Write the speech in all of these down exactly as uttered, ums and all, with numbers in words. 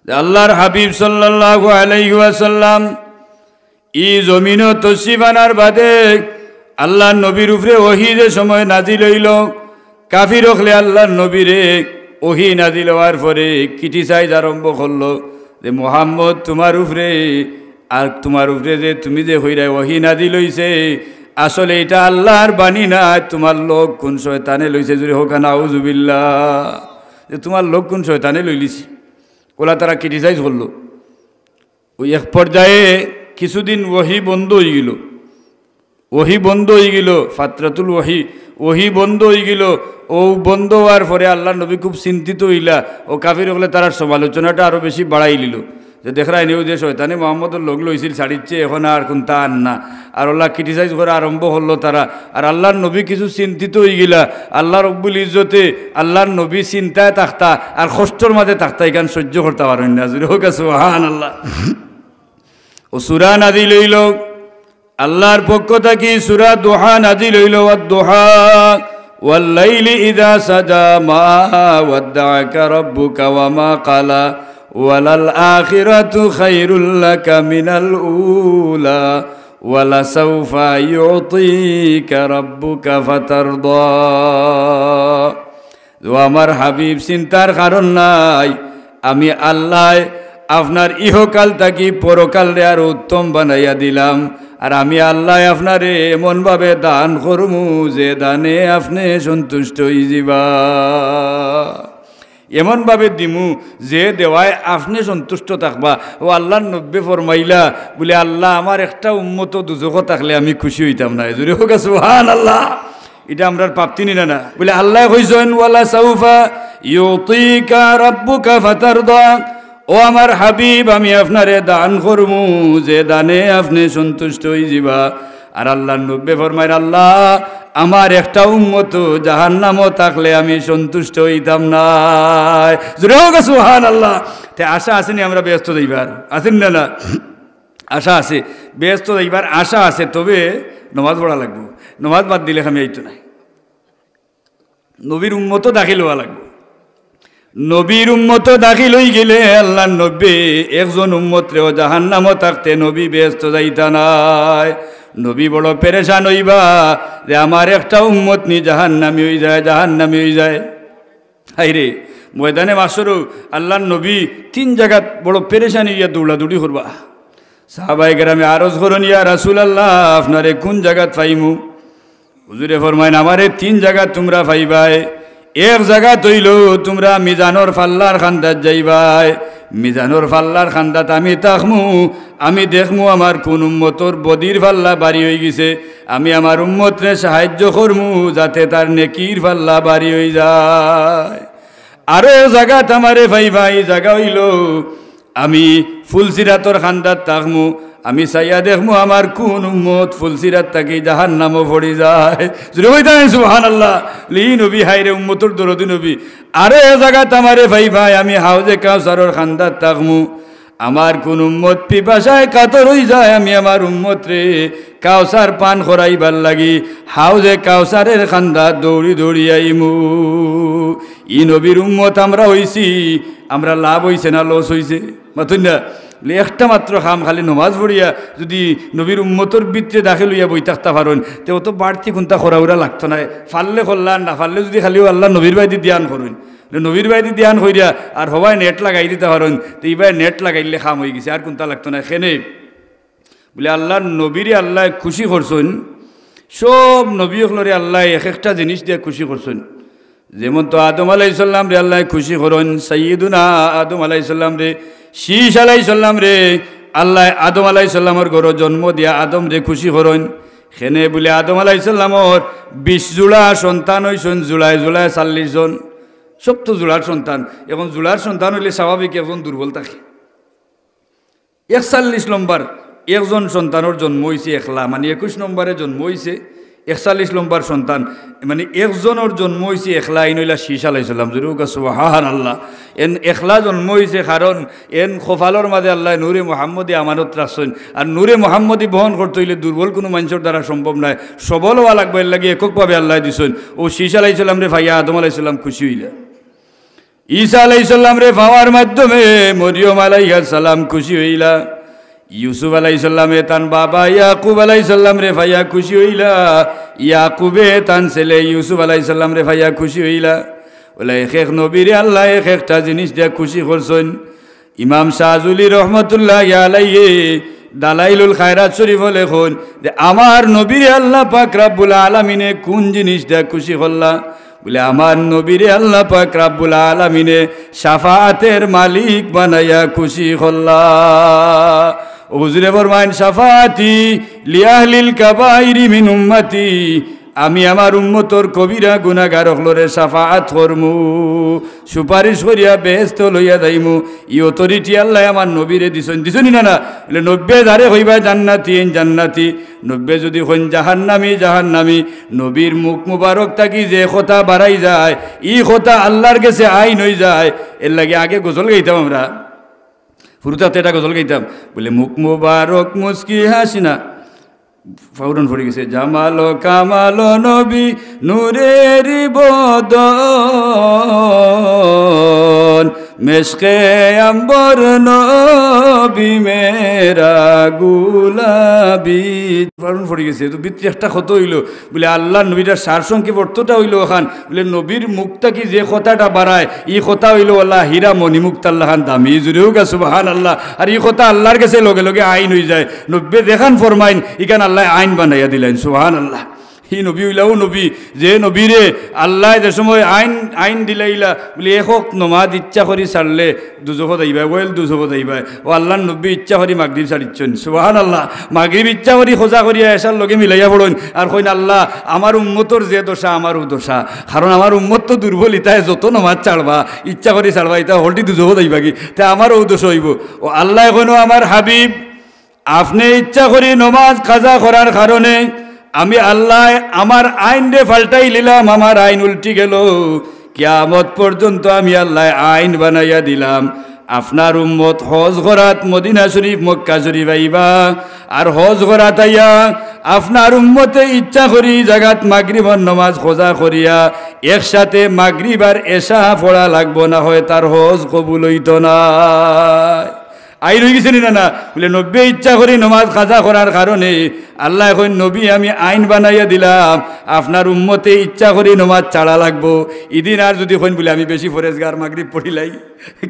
যে আল্লাহর হাবিব সাল্লাল্লাহু আলাইহি ওয়াসাল্লাম ই জমিনো তশরিফ আনার বাদে আল্লাহর নবীর উপরে ওহী যে সময় নাজিল অইলো, কাফির অকলে আল্লাহর নবীরে ওহী নাজিল অওয়ার পরে criticize আরম্ভ করলো যে, "মুহাম্মদ, তুমার উপরে, আর তুমার উপরে যে তুমি যে কইরায় ওহী নাজিল অইছে, আসলে ইটা আল্লাহর বাণী নায়, তুমার লগ কুন শয়তানে লইছে।" জুরে কউক্কা, "নাউজুবিল্লাহ।" যে তুমার লগ কুন শয়তানে লইলিছে, অলা তারা criticize করলো। ওই এক পর্যায়ে কিছুদিন ওহী বন্ধ অইগেলো, ওহী বন্ধ অইগেলো, ফাতরাতুল ওহী, ওহী বন্ধ অইগেলো। অউ বন্ধ অওয়ার পরে আল্লাহর নবী খুব চিন্তিত অইলা। অউ কাফির অকলে তারার সমালোচনাটা আরো বেশি বাড়াইলিলো যে, "দেখরায়নি, অউ যে শয়তানে মুহাম্মদর লগ লইছিল, ছাড়িচ্ছে, এখন আর কুন্তা আর না।" আর অলা criticize করা আরম্ভ করলো তারা। আর আল্লাহর নবী কিছু চিন্তিত অইগেলা। আল্লাহ রব্বুল ইজ্জতে আল্লাহর নবী চিন্তায় থাকতা আর কষ্টর মাঝে থাকতা, ইখান সহ্য করতা পারইন না। জুরে কউক্কা সুবহানাল্লাহ। অউ সূরা নাজিল অইলো, আল্লাহর পক্ষ থাকি সূরা দুহা নাজিল অইলো, "ওয়াদ দুহা, ওয়াল লাইলি ইযা সাজা, মা ওয়াদ্দাআকা রাব্বুকা ওয়া মা ক্বালা, ওয়ালাল আখিরাতু খায়রুল লাকা মিনাল উলা, ওয়ালাসাউফা ইউতিকা রাব্বুকা ফাতারদা।" ও আমার হাবিব, চিন্তার কারণ নাই, আমি আল্লায় আপনার ইহকাল থাকি পরকালরে আরো উত্তম বানাইয়া দিলাম। আর আমি আল্লায় আপনারে এমনভাবে দান করমু, যে দানে আপনে সন্তুষ্ট অইযিবা। এমনভাবে দিমু, যে দেওয়ায় আপনে সন্তুষ্ট থাকবা। অউ আল্লাহর নবীয়ে ফরমাইলা, বুলে, "আল্লাহ, আমার একটা উম্মতো দুজখো থাকলে আমি খুশি অইতাম নায়।" জুরে কউক্কা সুবহানাল্লাহ। ইটা আমরার প্রাপ্তি নি না, না? বুলে, আল্লায় কইছইন, "ওয়ালাসাউফা ইউতিকা রাব্বুকা ফাতারদা।" ও আমার হাবিব, আমি আপনারে দান করমু, যে দানে আপনে সন্তুষ্ট অইযিবা। আর আল্লাহর নবীয়ে ফরমাইরা, "আল্লাহ, আমার একটা উম্মতো জাহান্নামো থাকলে আমি সন্তুষ্ট অইতাম নায়।" জুরে কউক্কা সুবহানাল্লাহ। তে আশা আছে নি আমরা বেহেস্তো যাইবার? আছে নি না, না? আশা আছে, বেহেস্তো যাইবার আশা আছে, তবে নমাজ পড়া লাগবো। নমাজ বাদ দিলে কামে আইতো নায়। নবীর উম্মতো দাখিল অওয়া লাগবো। নবীর উম্মতো দাখিল অইগেলে আল্লাহর নবীয়ে একজন উম্মতরেও জাহান্নামো থাকতে নবী বেহেস্তো যাইতা নায়। নবী বড় পেরেশান অইবা যে আমার একটা উম্মত নি জাহান্নামী অইযায়, জাহান্নামী অইযায়। হায়রে, ময়দানে মাশরো আল্লাহর নবী তিন জাগাত বড় পেরেশান অইয়া দৌড়াদৌড়ি করবা। সাহাবায়ে কেরামে আরজ করইন, "ইয়া রাসূলুল্লাহ, আপনারে কুন জাগাত পাইমু?" হুজুরে ফরমাইন, "আমারে তিন জাগাত তুমরা পাইবায়। এক জাগাত অইলো তুমরা মিজানর পাল্লার কান্দাত যাইবায়, মিজানর পাল্লার কান্দাত আমি থাকমু, আমি দেখমু আমার কুন উম্মতর বদির পাল্লা ভারি অইগেছে, আমি আমার উম্মতরে সাহায্য করমু যাতে তার নেকির পাল্লা ভারি অইযায়। আরো এক জাগাত আমারে পাইবায়, ই জাগা অইলো আমি ফুলসিরাতর কান্দাত থাকমু, আমি চাইয়া দেখমু আমার কুন উম্মত ফুলসিরাত থাকি জাহান্নামো পড়ি যায়।" জুরে কইতা নায় সুবহানাল্লাহ। লি নবী, হায়রে উম্মতর দরদি নবী। আরো এক জাগাত আমারে পাইবায়, আমি হাউজে কাউসারর কান্দাত থাকমু, আমার কুন উম্মত পিপাসায় কাতর অইযায়, আমি আমার উম্মতরে কাউসার পান করাইবার লাগি হাউজে কাউসারের কান্দাত দৌড়ি দৌড়ি আইমু। ই নবীর উম্মত আমরা অইছি, আমরা লাভ অইছে না লস অইছে? মাতইন না। লে একটা মাত্র কাম, খালি নমাজ পড়িয়া যুদি নবীর উম্মতর ভিতরে দাখিল অইয়া বই থাকতা পারইন, তে অত বাড়তি কুন্তা করা উরা লাগতো নায়। পারলে করলা, আর না পারলে যুদি খালি আল্লাহর নবীর বায়দি ধ্যান করইন, নবীর বায়দি ধ্যান করিয়া আর হবায় net লাগাই দিতা পারইন, তে ইবায় net লাগাইলে কাম অইগেছে, আর কুন্তা লাগতো নায়। কেনে বুলে আল্লাহর নবীরে আল্লায় খুশি করছইন, সব নবী অকলরে আল্লায় এক একটা জিনিস দিয়া খুশি করছইন। যেমন তো আদম আলাইহিস সালামরে আল্লায় খুশি করইন, সাইয়্যিদুনা আদম আলাইহিস সালামরে, শীষ আলাইহিস সালামরে, আল্লায় আদম আলাইহিস সালামর ঘরো জন্ম দিয়া আদমরে খুশি করইন। কেনে বুলে আদম আলাইহিস সালামর বিশ জুড়া সন্তান অইছইন, জুড়ায় জুড়ায় চাল্লিশ জন। সব তো জুড়ার সন্তান। এখন জুড়ার সন্তান অইলে স্বাভাবিক একজন দুর্বল থাকে। একচল্লিশ নম্বর একজন সন্তানর জন্ম অইছে একলা, মানি একুশ নম্বরে জন্ম অইছে একচল্লিশ নম্বর সন্তান, মানি একজনর জন্ম অইছে একলা, ইন অইলা শীষ আলাইহিস সালাম। জুরে কউক্কা সুবহানাল্লাহ। এন একলা জন্ম অইছে কারণ এন কপালর মাঝে আল্লায় নূরে মুহাম্মদী আমানত রাখছইন। আর নূরে মুহাম্মদী বহন করতে অইলে দুর্বল কুনু মানষর দ্বারা সম্ভব নায়, সবল অওয়া লাগবো, এরলাগি এককভাবে আল্লায় দিছইন। অউ শীষ আলাইহিস সালামরে পাইয়া আদম আলাইহিস সালাম খুশি অইলা। ঈসা আলাইহিস সালামরে পাওয়ার মাধ্যমে মরিয়ম আলাইহাস সালাম খুশি অইলা। ইউসুফ আলাইহিস সালামে তান বাবা ইয়াকুব আলাইহিস সালামরে পাইয়া খুশি অইলা। ইয়াকুবে তান ছেলে ইউসুফ আলাইহিস সালামরে পাইয়া খুশি অইলা। অলা এক এক নবীরে আল্লায় এক একটা জিনিস দিয়া খুশি করছইন। ইমাম শাজুলি রহমতুল্লাহি আলাইহি দালাইলুল খায়রাত শরীফো লেখইন যে আমার নবীরে আল্লাহ পাক রাব্বুল আলামিনে কুন জিনিস দিয়া খুশি করলা? বুলে, আমার নবীরে আল্লাহ পাক রাব্বুল আলামিনে শাফাআতের মালিক বানাইয়া খুশি করলা। ও হুজুরে ফরমাইন, "শাফাআতি লিআহলিল কাবাইরি মিন উম্মতি।" আমি আমার উম্মতর কবিরা গুনাগার অকলরে শাফাআত করমু, সুপারিশ করিয়া বেহেস্তো লইয়া যাইমু। ই authority আল্লায় আমার নবীরে দিছইন, দিছইন নি না না? বুলে, নবীয়ে যারে কইবা জান্নাতি, এইন জান্নাতি। নবীয়ে যুদি কইন জাহান্নামি, জাহান্নামি। নবীর মুখ মুবারক থাকি যে কথা বারাই যায়, ই কথা আল্লার গেছে আইন অইযায়। এরলাগি আগে গজল গাইতাম আমরা, হুরুতাতে এটা গজল গাইতাম, বুলে, "মুখ মুবারক মুচকি হাসিনা।" ফাউরন পড়ি গেছে, "জামালো কামালো নবী নূরের বদন, মেশকে আম্বর নবী মেরা গুলাবি।" ফাউরন পড়ি গেছে, তো ভিতরে একটা কথা অইলো, বুলে, আল্লার নবীর সারসংক্ষেপ অর্থটা অইলো অখান, বুলে, নবীর মুখ থাকি যে কথাটা বারায়, ই কথা অইলো অলা হীরা মণিমুক্তার লাখান দামি। জুরে কউক্কা সুবহানাল্লাহ। আর ই কথা আল্লার গেছে লগে লগে আইন অইযায়। নবীয়ে যেখান ফরমাইন, ইখান আল্লায় আইন বানাইয়া দিলাইন। সুবহানাল্লাহ। ই নবী অইলা অউ নবী, যে নবীরে আল্লায় যে সময় আইন, আইন দিলাইলা, বুলে, এক অক্ত নমাজ ইচ্ছা করি ছাড়লে দুজখো যাইবায়, well দুজখো যাইবায়। ও আল্লার নবী ইচ্ছা করি মাগরিব ছাড়িছইন। সুবহানাল্লাহ। মাগরিব ইচ্ছা করি খজা করিয়া এশার লগে মিলাইয়া পড়ইন। আর কইন, "আল্লাহ, আমার উম্মতর যে দশা, আমারও দশা। কারণ আমার উম্মত তো দুর্বল, ইতায় যত নমাজ ছাড়বা, ইচ্ছা করি ছাড়বা, ইতা হকলটি দুজখো যাইবাগি। তে আমারও দশা অইবো।" ও আল্লায় কইন, "ও আমার হাবিব, আপনে ইচ্ছা করি নমাজ কাজা করার কারণে আমি আল্লায় আমার আইনরে পাল্টাই দিলাম, আমার আইন উল্টি গেলো। কিয়ামত পর্যন্ত আমি আল্লায় আইন বানাইয়া দিলাম, আপনার উম্মত হজ করাত মদিনা শরীফ, মক্কা শরীফ আইবা, আর হজ করাত আইয়া আপনার উম্মতে ইচ্ছা করি জাগাত মাগরিবর নমাজ খজা করিয়া একসাথে মাগরিব আর এশা পড়া লাগবো, না হয় তার হজ কবুল অইতো নায়।" আইন অইগেছে নি না না? বুলে, নবীয়ে ইচ্ছা করি নমাজ কাজা করার কারণে আল্লায় কইন, "নবী, আমি আইন বানাইয়া দিলাম, আপনার উম্মতে ইচ্ছা করি নমাজ ছাড়া লাগবো।" ইদিন আর যুদি কইন, বুলে, "আমি বেশি পরেজগার, মাগরিব পড়িলাই",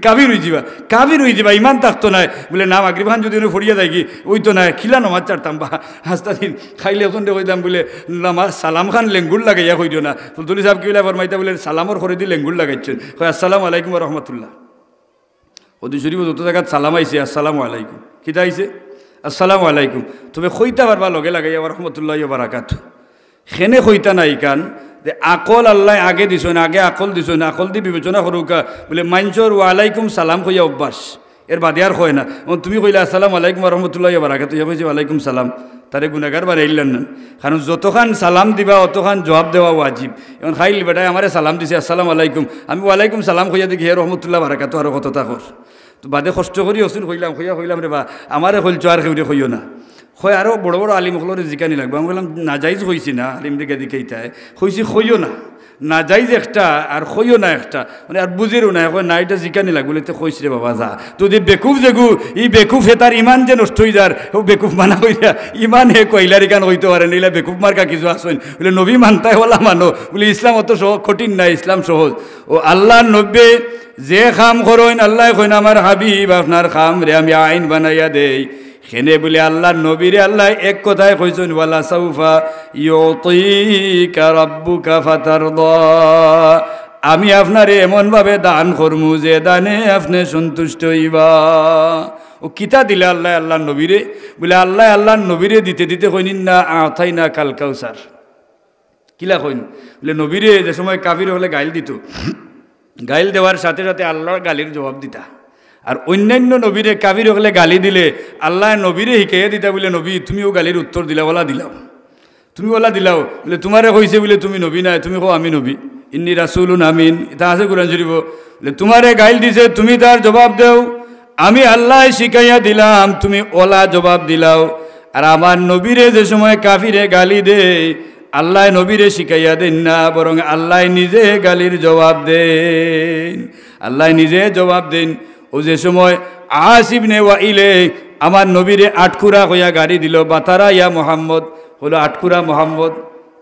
কাফির অইযিবা, কাফির অইযিবা, ইমান থাকতো নায়। বুলে, "না, মাগরিব খান যুদি অনো পড়িয়া যায়গি, অইতো নায়, কিলা নমাজ ছাড়তাম বা।" হাস্তা দিন খাইলে অখন দে কইতাম, বুলে, "নমাজ সালাম খান লেঙ্গুর লাগাইয়া কইও না।" ফুলতলি সাব কিবলা ফরমাইতা, বুলে, "সালামর খরেদি লেঙ্গুর লাগাইছইন।" কয়, "আসসালামু আলাইকুম ওয়া রাহমাতুল্লাহ।" অদু শরীফো যত জাগাত সালাম আইছে, "আসসালামু আলাইকুম।" কিতা আইছে? "আসসালামু আলাইকুম।" তবে কইতা পারবা লগে লাগাইয়া, "ওয়া রাহমাতুল্লাহি ওয়া বারাকাতুহু।" কেনে কইতা নায় ইখান, যে আকল আল্লায় আগে দিছইন, আগে আকল দিছইন, আকলদি বিবেচনা করউক্কা। বুলে, মাইনষর ওয়ালাইকুম সালাম কইয়া অভ্যাস, এর বাদে আর কয় না। অখন তুমি কইলা, "আসসালামু আলাইকুম ওয়া রাহমাতুল্লাহি ওয়া বারাকাতুহু", ইয়া কইছে, "ওয়ালাইকুম সালাম।" তারে গুনাগার বানাইলাইলা না? কারণ যতখান সালাম দিবা, অতখান জবাব দেওয়া ওয়াজিব। অখন খাইল বেটায় আমারে সালাম দিছে, "আসসালামু আলাইকুম।" আমি ওয়ালাইকুম সালাম কইয়া দেখি, হে রহমতুল্লাহ বারাকাতু আরো কততা কর। তো বাদে কষ্ট করি অখন কইলাম, কইয়া কইলাম, "রে বা, আমারে কইলছো, আর কেউরে কইও না।" কয়, "আরো বড় বড় আলিম অকলরে জিকানি লাগবো।" আমি কইলাম, "নাজাইজ কইছি না।" আলিমরে গিয়া জিকাইতায়, কইছি, "কইও না।" নাজাইজ একটা আর কইও না একটা, মানে, আর বুঝেরও না। কয়, "না, ইটা জিকানি লাগবো।" বুলে, "তে কইস রে বাবা, যা।" তো যে বেকুফ যেগু, ই বেকুফে তার ইমান যে নষ্ট অইযার, অউ বেকুফ মানা কইরা, ইমান হে কইলার ইখান কইতো পারে না, ইলা বেকুফ মার্কা কিছু আছইন। বুলে, "নবী মানতায় অলা মানো।" বুলে, "ইসলাম অত সহ-, কঠিন নায়, ইসলাম সহজ।" ও আল্লার নবীয়ে যে কাম করইন, আল্লায় কইন, "আমার হাবিব, আপনার কামরে আমি আইন বানাইয়া দেই।" কেনে বুলে আল্লার নবীরে আল্লায় এক কথায় কইছইন, "ওয়ালা সাউফা ইউতিকা রাব্বুকা ফাতারদা।" আমি আপনারে এমন ভাবে দান করমু যে দানে আপনে সন্তুষ্ট অইবা। ও কিতা দিলা আল্লায় আল্লার নবীরে? বুলে আল্লায় আল্লার নবীরে দিতে দিতে কইন, "ইন্না আতাইনাকাল কাউসার।" কিলা কইন? বুলে, নবীরে যে সময় কাফির অকলে গাইল দিতো, গাইল দেওয়ার সাথে সাথে আল্লার গালির জবাব দিতা। আর অইন্যান্য নবীরে কাফির অকলে গালি দিলে আল্লায় নবীরে হিকাইয়া দিতা, বুলে, "নবী, তুমি অউ গালির উত্তর দিলাও, অলা দিলাও। তুমি অলা দিলাও।" বুলে, "তুমারে কইছে বুলে তুমি নবী নায়, তুমি কও আমি নবী। ইন্নী রাসূলুন আমিন।" ইতা আছে কুরআন শরীফো। বুলে, "তুমারে গাইল দিছে, তুমি তার জবাব দেও।" আমি আল্লায় শিখাইয়া দিলাম, তুমি অলা জবাব দিলাও। আর আমার নবীরে যে সময় কাফিরে গালি দেয়, আল্লায় নবীরে শিখাইয়া দেইন না, বরং আল্লায় নিজে গালির জবাব দেইন। আল্লায় নিজে জবাব দেইন। অউ যে সময় আস ইবনে ওয়াইলে আমার নবীরে আটকুরা কইয়া গালি দিল, "বাতারা ইয়া মোহাম্মদ", কইলো, "আটকুরা মোহাম্মদ।"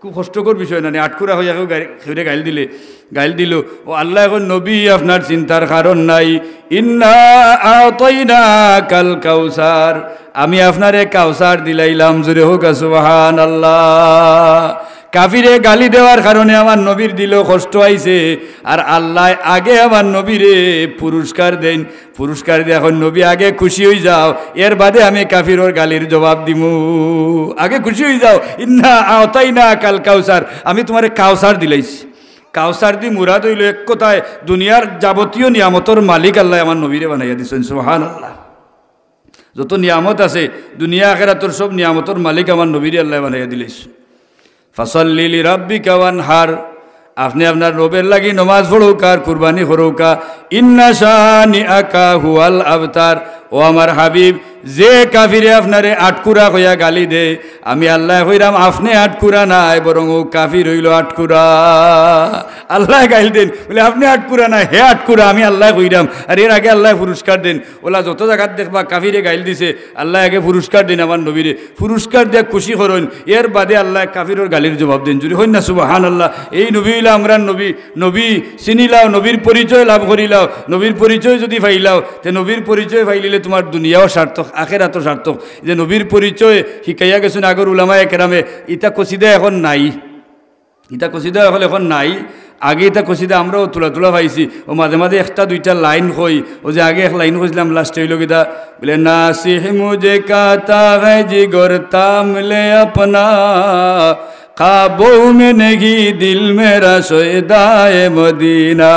খুব কষ্টকর বিষয় না নি, আটকুরা কইয়া কেউ গালি, কেউরে গাইল দিলে, গাইল দিল। ও আল্লায় কইন, "নবী, আপনার চিন্তার কারণ নাই, ইন্না আতাইনাকাল কাউসার, আমি আপনারে কাউসার দিলাইলাম।" জোরে কউক্কা সুবহানাল্লাহ। কাফিরে গালি দেওয়ার কারণে আমার নবীর দিলো কষ্ট আইছে, আর আল্লায় আগে আমার নবীরে পুরস্কার দেইন। পুরস্কার দিয়া কইন, "নবী, আগে খুশি অই যাও, এর বাদে আমি কাফিরর গালির জবাব দিমু। আগে খুশি অই যাও, ইন্না আতাইনাকাল কাউসার, আমি তুমারে কাউসার দিলাইছি।" কাউসার দি মুরাদ অইলো এক কথায় দুনিয়ার যাবতীয় নিয়ামতর মালিক আল্লায় আমার নবীরে বানাইয়া দিছইন। সুবহানাল্লাহ। যত নিয়ামত আছে, দুনিয়া আখেরাতর সব নিয়ামতর মালিক আমার নবীরে আল্লায় বানাইয়া দিলাইছইন। "ফাসাল্লি লিরাব্বিকা ওয়ানহার", আপনে আপনার রবের লাগি নমাজ পড়উক্কা আর কুরবানি করউক্কা। "ইন্না শানিআকা হুয়াল আবতার", ও আমার হাবিব, যে কাফিরে আপনারে আটকুরা কইয়া গালি দেয়, আমি আল্লায় কইরাম, "আপনে আটকুরা নায়, বরং অউ কাফির অইলো আটকুরা।" আল্লায় গাইল দেইন, বলে, "আপনে আটকুরা নায়, হে আটকুরা, আমি আল্লায় কইরাম।" আর এর আগে আল্লায় পুরস্কার দেইন। অলা যত জাগাত দেখবা কাফিরে গাইল দিছে, আল্লায় আগে পুরস্কার দেইন আমার নবীরে, পুরস্কার দিয়া খুশি করইন, এর বাদে আল্লায় কাফিরর গালির জবাব দেইন। জোরে কইন না সুবহানাল্লাহ। এই নবী অইলা আমরার নবী। নবী চিনিলাও, নবীর পরিচয় লাভ করিলাও। নবীর পরিচয় যুদি পাইলাও, তে নবীর পরিচয় পাইলিলে তুমার দুনিয়াও সার্থক, আখেরাতও সার্থক। যে নবীর পরিচয় শিখাইয়া গেছইন আগর উলামায়ে কেরামে, ইতা কসিদা এখন নাই। ইতা কসিদা এখন, এখন নাই। আগে ইতা কসিদা আমরাও তুলা তুলা পাইছি। ও মাঝে মাঝে একটা দুইটা লাইন কই, ও যে আগে এক লাইন কইছিলাম, লাস্টে অইলো কিতা, বলে, "নাসিহ মুঝে কাতা হ্যায় জিগর তামলে আপনা, খাবো মে নেহি দিল মেরা শয়দায়ে মদিনা।"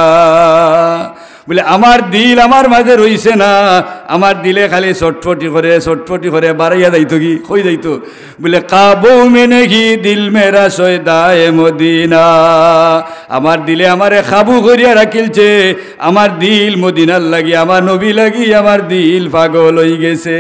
বলে, "আমার দিল আমার মাঝে রইছে না, আমার দিলে খালি ছটফটি করে, ছটফটি করে, বারাইয়া যাইতোগি, কই যাইতো?" বলে, "কাবু মে নেহি দিল মেরা শয়দায়ে মদিনা।" আমার দিলে আমারে কাবু করিয়া রাখিলছে, আমার দিল মদিনার লাগি, আমার নবী লাগি, আমার দিল পাগল অইগেছে।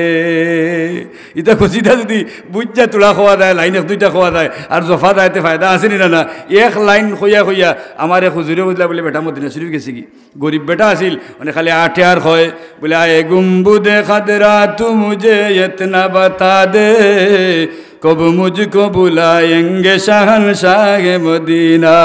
ইতা কসিদা যুদি বুঝা তুলা কওয়া যায়, লাইন এক দুইটা কওয়া যায়, আর জফা যায়, তে ফায়দা আছে নি না? না, এক লাইন কইয়া কইয়া আমারে হুজুরে বুঝলা বলে, "বেটা মদিনা শরীফ গেছেগি।" গরিব বেটা আছিল, মানে খালি আটে আর কয়, বলে, "আয়ে গুম্বুদে খাদরা তু মুঝে ইতনা বাতা দে, কব মুঝকো বুলায়েঙ্গে শাহানশাহে মদিনা।"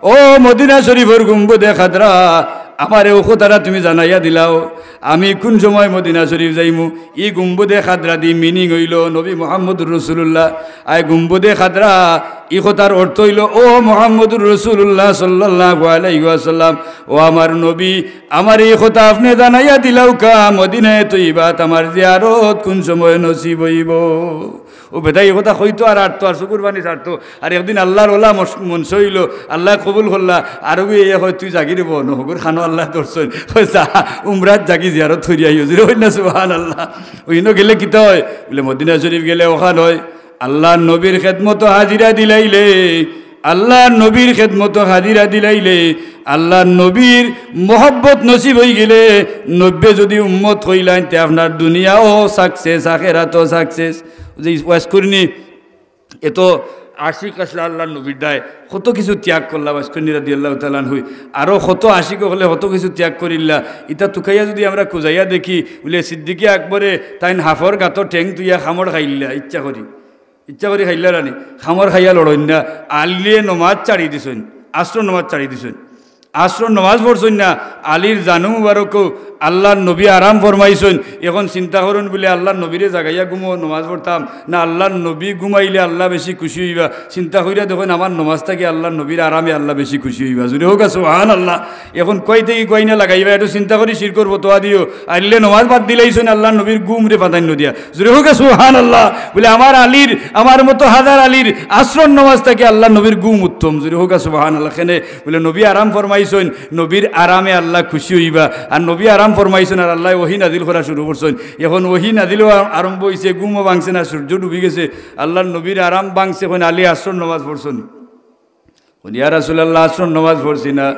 ও মদিনা শরীফর গুম্বুদে খাদরা, আমারে অউ কথাটা তুমি জানাইয়া দিলাও, আমি কুন সময় মদিনা শরীফ যাইমু? ই গুম্বুদে খাদরা দি মিনিং অইলো নবী মুহাম্মদুর রাসূলুল্লাহ। আয় গুম্বুদে খাদরা, ই কথার অর্থ অইলো, ও মুহাম্মদুর রাসূলুল্লাহ সাল্লাল্লাহু আলাইহি ওয়াসাল্লাম, ও আমার নবী, আমারে ই কথা আপনে জানাইয়া দিলাউক্কা, মদিনায়ে তৈয়বাত আমার জিয়ারত কুন সময় নসিব অইবো? ও বেটায় ই কথা কইতো আর আটতো আর চকুর পানি ছাড়তো। আর একদিন আল্লার অলা মস-, মনশা অইলো, আল্লায় কবুল করলা, আরো গিয়া কয়, "তুই যাগি রে বা, অনো হগুর কানো আল্লায় ধরছইন।" কয়, "যা, উমরাত যাগি জিয়ারত করি আইও।" জোরে কইন না সুবহানাল্লাহ। অইনো গেলে কিতা অয়? বলে, মদিনা শরীফ গেলে অখান অয়, আল্লার নবীর খেদমতো হাজিরা দিলাইলে, আল্লার নবীর খেদমতো হাজিরা দিলাইলে, আল্লার নবীর মহব্বত নসিব অইগেলে, নবীয়ে যুদি উম্মত কইলাইন, তে আপনার দুনিয়াও success, আখেরাতও success। যে ওয়াজ করনি, এত আশিক আছলা আল্লার নবীর দায়, কত কিছু ত্যাগ করলা ওয়াজ করনি রাদিয়াল্লাহু তাআলা আনহু। আরো কত আশিক অকলে কত কিছু ত্যাগ করিল্লা। ইতা তুকাইয়া যুদি আমরা খুজাইয়া দেখি, বলে সিদ্দিকে আকবরে তাইন হাফর গাতো ঠেং তুইয়া খামড় খাইল্লা, ইচ্ছা করি। ইচ্ছা করি খাইলা রানি, খামড় খাইয়া লড়ইন না। আলিয়ে নমাজ ছাড়ি দিছইন, আছরর নমাজ ছাড়ি দিছইন, আছরর নমাজ পড়ছইন না। আলির জানু মুবারকও আল্লার নবী আরাম ফরমাইছইন। এখন চিন্তা করইন বলে, আল্লার নবীরে জাগাইয়া ঘুমো নমাজ পড়তাম না, আল্লার নবী ঘুমাইলে আল্লা বেশি খুশি অইবা। চিন্তা করিয়া দেখইন, আমার নমাজ থাকি আল্লার নবীর আরামে আল্লা বেশি খুশি অইবা। জোরে কউক্কা সুবহানাল্লাহ। এখন কই থাকি কই না লাগাইবা, একটু চিন্তা করি শিরকর ফতোয়া দিও। আইলে নমাজ বাদ দিলাইছইন আল্লার নবীর ঘুমরে প্রাধান্য দিয়া। জোরে কউক্কা সুবহানাল্লাহ। বলে, আমার আলির, আমার মতো হাজার আলির আছরর নমাজ থাকি আল্লার নবীর ঘুম উত্তম। জোরে কউক্কা সুবহানাল্লাহ। কেনে? বলে, নবী আরাম ফরমাইছইন, নবীর আরামে আল্লা খুশি অইবা। আর নবী আরাম ফরমাইছইন, আর আল্লায় ওহী নাজিল করা শুরু করছইন। এখন ওহী নাজিলও আ-, আরম্ভ অইছে, ঘুমও ভাঙছে না, সূর্য ডুবি গেছে। আল্লার নবীর আরাম ভাঙছে, কইন, "আলী, আছরর নমাজ পড়ছো নি?" কইন, "ইয়া রাসূলুল্লাহ, আছরর নমাজ পড়ছি না।"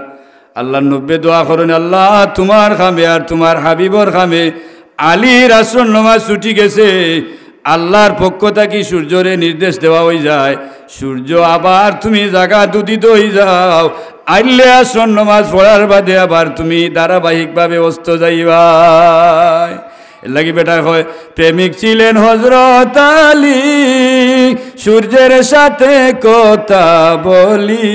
আল্লার নবীয়ে দোয়া করইন, "আল্লা, তুমার কামে আর তুমার হাবিবর কামে আলীর আছরর নমাজ ছুটি গেছে।" আল্লার পক্ষ থাকি সূর্যরে নির্দেশ দেওয়া অইযায়, সূর্য আবার তুমি জাগাত উদিত অই যাও, আইলে আসর নমাজ পড়ার বাদে আবার তুমি ধারাবাহিকভাবে অস্ত যাইবায়। এর লাগি বেটায় কয়, প্রেমিক ছিলেন হযরত আলী, সূর্যের সাথে কথা বলি।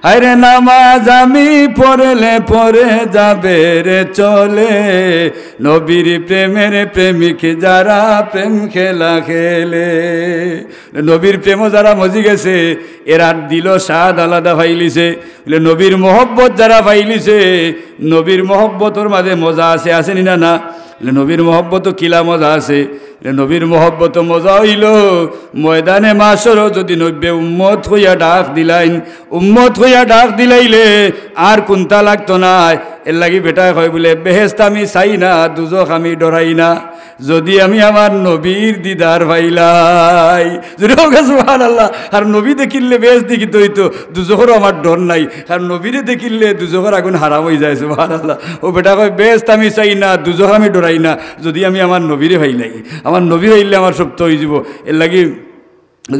হায়রে নামাজ আমি পড়লে পড়ে যাবে রে চলে, নবীর প্রেমের প্রেমিক যারা প্রেম খেলা খেলে। নবীর প্রেমও যারা মজি গেছে, এরা দিলো স্বাদ আলাদা পাইলিছে। বলে, নবীর মহব্বত যারা পাইলিছে, নবীর মহব্বতর মাঝে মজা আছে, আছে নি না? না? বলে, নবীর মহব্বত কিলা মজা আছে? বলে, নবীর মহব্বত মজা অইলো, ময়দানে মাশরো যদি নবীয়ে উম্মত কইয়া ডাক দিলাইন, উম্মত কইয়া ডাক দিলাইলে আর কুন্তা লাগতো নায়। এর লাগি বেটায় কয় বলে, বেহেস্ত আমি চাই না, দুজখ আমি ডরাই না, যদি আমি আমার নবীর দিদার পাইলাই। জোরে কউক্কা সুবহানাল্লাহ। আর নবী দেখিলে বেহেস্ত দেখিতে অইতো, দুজখরও আমার ডর নাই, কারণ নবীরে দেখিলে দুজখর আগুন হারাম অই যায়। সুবহানাল্লাহ। অউ বেটায় কয়, বেহেস্ত আমি চাই না, দুজখ আমি ডরাই না, যদি আমি আমার নবীরে পাইলাই। আমার নবী পাইলে আমার সবতা অই যিবো। এর লাগি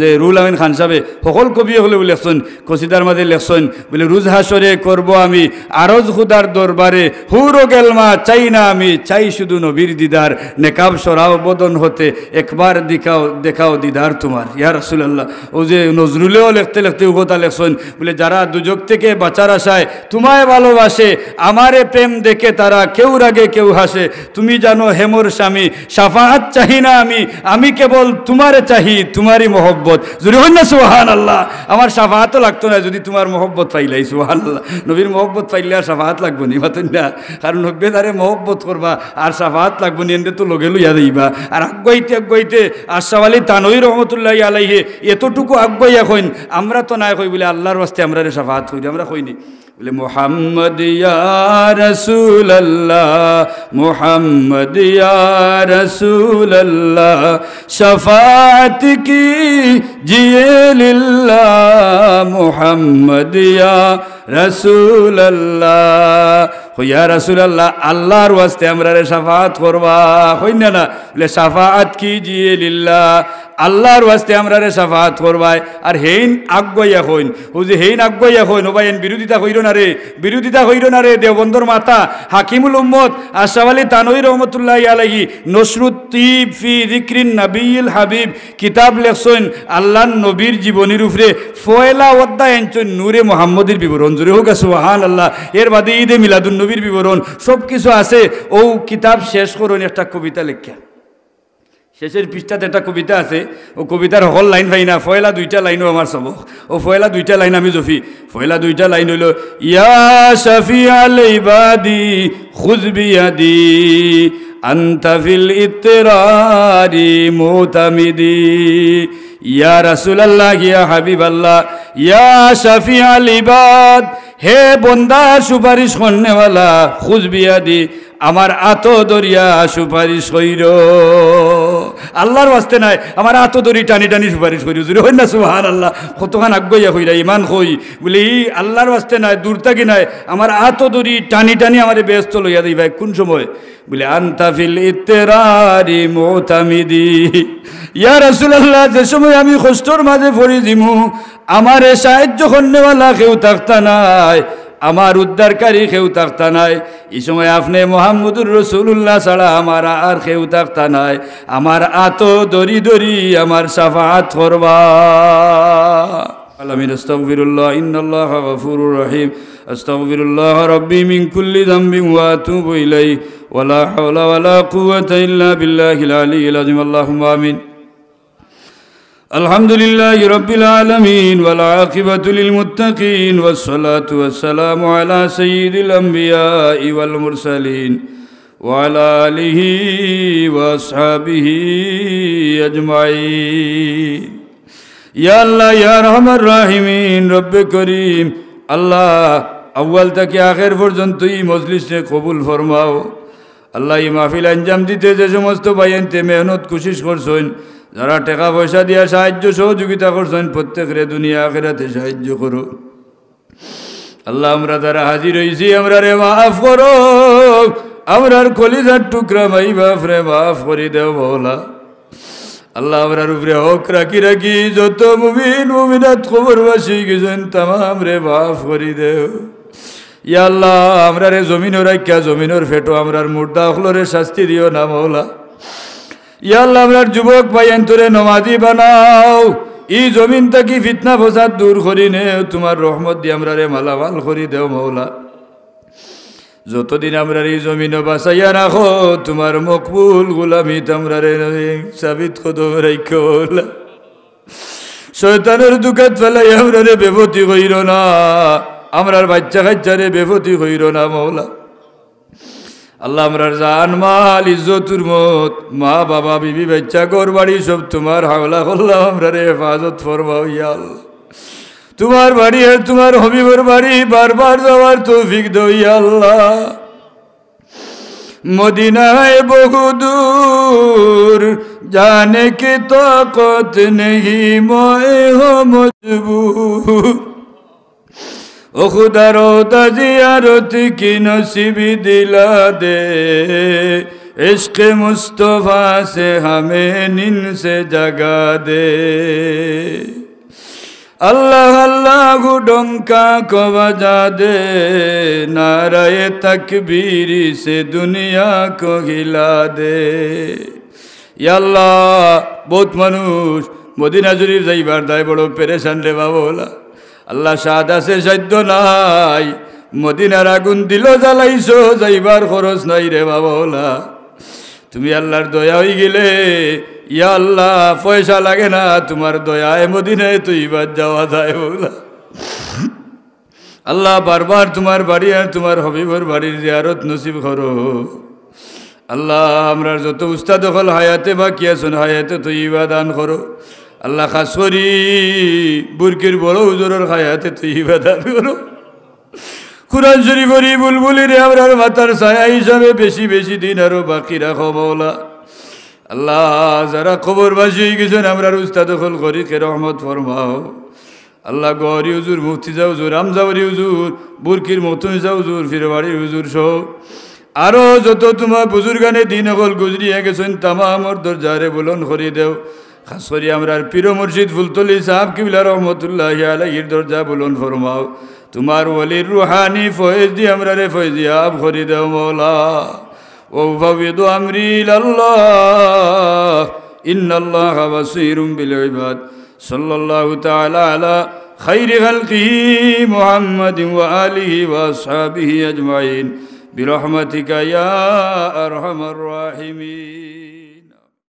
যে রুহুল আমিন খান সাবে হকল কবি অকলে লেখছইন, কসিদার মাঝে লেখছইন, বলে, রোজ হাশরে করব আমি আরজ খুদার দরবারে, হুর ও গেলমা চাই না আমি, চাই শুধু নবীর দিদার, নেকাব শরাব বদন হতে একবার দেখাও, দেখাও দিদার তোমার, ইয়া রাসূলুল্লাহ। অউ যে নজরুলেও লেখতে লেখতে অউ কথা লেখছইন, বলে, যারা দুজখ থেকে বাঁচার আশায় তোমায় ভালোবাসে, আমারে প্রেম দেখে তারা কেউর আগে কেউ হাসে, তুমি জানো হে মোর স্বামী, শাফাআত চাহি না আমি, আমি কেবল তোমারে চাহি, তোমারই মহব্বত। জোরে কইন না সুবহানাল্লাহ। আমার শাফাআতও লাগতো না যদি তোমার মহব্বত পাইলাই। সুবহানাল্লাহ। নবীর মহব্বত পাইলে আর শাফাআত লাগবো নি, মাতইন না? কারণ নবীয়ে যারে মহব্বত করবা আর শাফাআত লাগবো নি, এনরে তো লগে লইয়া যাইবা। আর আগুয়াইতে আগুয়াইতে আশরাফ আলী থানভী রহমতুল্লাহি আলাইহে এতটুকু আগুয়াইয়া কইন, আমরা তো নায় কই বলে, আল্লাহর ওয়াস্তে আমরারে শাফাআত করি, আমরা কই নি? বলে, মোহাম্মদ ইয়া রাসূলুল্লাহ, মোহাম্মদ ইয়া রাসূলুল্লাহ, শাফাআত কিজিয়ে লিল্লাহ, মোহাম্মদ ইয়া রাসূলুল্লাহ। কয়, ইয়া রাসূলুল্লাহ, আল্লাহর ওয়াস্তে আমরারে শাফাআত করবা, কইন না না? বলে, শাফাআত কিজিয়ে লিল্লাহ, আল্লাহর ওয়াস্তে আমরারে শাফাআত করবায়। আর হেইন আগুয়াইয়া কইন, অউ যে হেইন আগুয়াইয়া কইন, ও ভাই, এন বিরোধিতা কইরো না রে, বিরোধিতা কইরো না রে। দেওবন্দর মাথা, হাকিমুল উম্মত, আশরাফ আলী থানভী রহমতুল্লাহি আলাইহি, নশরুত তিব ফি যিকরিন নবিয়্যিল হাবিব কিতাব লেখছইন, আল্লাহর নবীর জীবনীর উপরে পয়লা অধ্যায় আনছইন নূরে মুহাম্মদীর বিবরণ। জোরে কউক্কা সুবহানাল্লাহ। এর বাদে ঈদে মিলাদুন নবীর বিবরণ, সব কিছু আছে। অউ কিতাব শেষ করইন একটা কবিতা লেখিয়া। শেষের পৃষ্ঠাত একটা কবিতা আছে, অউ কবিতার হকল লাইন পাই না, পয়লা দুইটা লাইনও আমার সবক। অউ পয়লা দুইটা লাইন আমি জপি। পয়লা দুইটা লাইন অইলো, ইয়া শাফিআল ইবাদি খুয বিয়াদি আনতা ফিল ইত্তিরারি মুতামিদি। ইয়া রাসূলুল্লাহ, ইয়া হাবিবাল্লাহ, ইয়া শাফিআল ইবাদ, হে বন্দার সুপারিশ করনেওয়ালা, খুয বিয়াদি, আমার আতো ধরিয়া সুপারিশ কইরো। আল্লাহর ওয়াস্তে নায়, আমার আতো ধরি টানি টানি সুপারিশ কইরো। জোরে কইন না সুবহানাল্লাহ। কতখান আগুয়াইয়া কইরা, ইমান কই। বলে, ই আল্লাহর ওয়াস্তে নায়, দূর থাকি নায়, আমার আতো ধরি টানি টানি আমারে বেহেস্তো লইয়া যাইবায়। কুন সময়? বলে, আনতা ফিল ইত্তিরারি মুতামিদি। ইয়া রাসূলুল্লাহ, যে সময় আমি কষ্টর মাঝে পড়ি যিমু, আমারে সাহায্য করনেওয়ালা কেউ থাকতা নায়, আমার উদ্ধারকারী কেউ থাকতা নায়। ই সময় আপনে মুহাম্মদুর রাসূলুল্লাহ ছাড়া আমার আর কেউ থাকতা নায়। আমার আতো ধরি ধরি আমার শাফাআত করবা। আলামিন, আস্তাগফিরুল্লাহ, ইন্নাল্লাহা গাফুরুর রহিম। আস্তাগফিরুল্লাহ রাব্বি মিন কুল্লি যামবিন ওয়া আতুবু ইলাইহি। ওয়ালা হাওলা ওয়ালা কুওয়াতা ইল্লা বিল্লাহিল আলিয়্যিল আযীম। আল্লাহুম্মা আমিন। الحمد لله رب العالمين، والعاقبة للمتقين، والصلاة والسلام على سيد الأنبياء والمرسلين، وعلى آله وأصحابه أجمعين. ইয়া আল্লাহ, ইয়া আরহামার রাহিমিন, রব্বে করিম, আল্লাহ, আউয়াল থাকি আখের পর্যন্ত ই মজলিসরে কবুল ফরমাও। আল্লাহ, ই মাহফিল আঞ্জাম দিতে যে সমস্ত ভাইয়াইন্তে মেহনত কুশিশ করছইন, যারা টেকা পয়সা দিয়া সাহায্য সহযোগিতা করছইন, প্রত্যেকরে দুনিয়া আখেরাতে সাহায্য করো। আল্লাহ, আমরা যারা হাজির অইছি, আমরারে মাফ করো। আমরার কলিজার টুকরা মাই বাপরে মাফ করি দেও মওলা। আল্লাহ, আমরার উপরে হক রাখি রাখি যত মুমিন মুমিনাত কবরবাসী গেছইন, তামামরে মাফ করি দেও। ইয়া আল্লাহ, আমরারে জমিনো রাখিয়া জমিনর পেটো আমরার মুর্দা অকলরে শাস্তি দিও না মওলা। ইয়া আল্লাহ, আমরার যুবক ভাইয়াইন্তরে নমাজি বানাও, ই জমিন থাকি ফিতনা ফসাদ দূর করি নেও, তুমার রহমত দি আমরারে মালামাল করি দেও মওলা। যতদিন আমরারে ই জমিনো বাঁচাইয়া রাখো, তুমার মকবুল গুলামিত আমরারে সাবিত কদম রাখো মওলা। শয়তানর ধুকাত ফালাই আমরারে বেপথি কইরো না, আমরার বাইচ্চা কাইচ্চারে বেপথি কইরো না মওলা। আল্লাহ, আমরার জান মাল, ইজ্জত হুরমত, মা বাবা, বিবি বাইচ্চা, ঘর বাড়ি সব তুমার হাওলা করলাম, আমরারে হেফাজত ফরমাও ইয়া আল্লাহ। তুমার বাড়ি আর তুমার হবিবর বাড়ি বারবার যাওয়ার তৌফিক দেও ইয়া আল্লাহ। মদিনায় বহু দূর, জানে কি তাকত নেহি, ময় হো মজবুর। او خدا، روضہ زیارت کی نصیب دلا دے، عشق مصطفیٰ سے ہمیں نیند سے جگا دے۔ اللہ اللہ ڈنکا کو بجا دے، نعرہ تکبیر سے دنیا کو ہلا دے۔ ইয়া আল্লাহ, বউত মানুষ মদিনা শরীফ যাইবার দায় বড় পেরেশান রে বাবা মওলা। আল্লাহ, সাদ আছে, সাধ্য নাই। মদিনার আগুন দিলো জ্বালাইছো, যাইবার খরচ নাই রে বাবা মওলা। তুমি আল্লাহর দয়া অইগেলে, ইয়া আল্লাহ, পয়সা লাগে না, তুমার দয়ায় মদিনায় তৈয়বাত যাওয়া যায় মওলা। আল্লাহ, বারবার তুমার বাড়ি আর তুমার হবিবর বাড়ির জিয়ারত নসিব করো। আল্লাহ, আমরার যত উস্তাদ অকল হায়াতে বাকি আছইন, হায়াতে তৈয়বা দান করো। আল্লাহ, খাস করি বুরকির বড় হুজুরর হায়াতে তৈয়বা দান করো। কুরআন শরীফর ই বুলবুলিরে আমরার মাথার ছায়া হিসাবে বেশি বেশি দিন আরো বাকি রাখো মওলা। আল্লাহ, যারা কবরবাসী অইগেছইন, আমরার উস্তাদ অকল গরিকে রহমত ফরমাও। আল্লাহ, গওহরি হুজুর, মুফতিজা হুজুর, আমজাওয়ারি হুজুর, বুরকির মকতুমইজা হুজুর, ফিরবাড়ির হুজুর সহ আরো যত তুমার বুজুর্গানে দিন অকল গুজরিয়া গেছইন, তামামর দরজারে বুলন্দ করি দেও। খাস করি আমরার পীর মুর্শিদ ফুলতলি সাহেব কিবলা রহমতুল্লাহি আলাইহির দরজা বুলন্দ ফরমাও। তুমার ওলির রুহানি ফয়েজ দি আমরারে ফয়েজিয়াব করি দেও মওলা। وأفوض أمري إلى الله، إن الله بصير بالعباد. صلى الله تعالى على خير خلقه محمد وآله وأصحابه أجمعين، برحمتك يا أرحم الراحمين.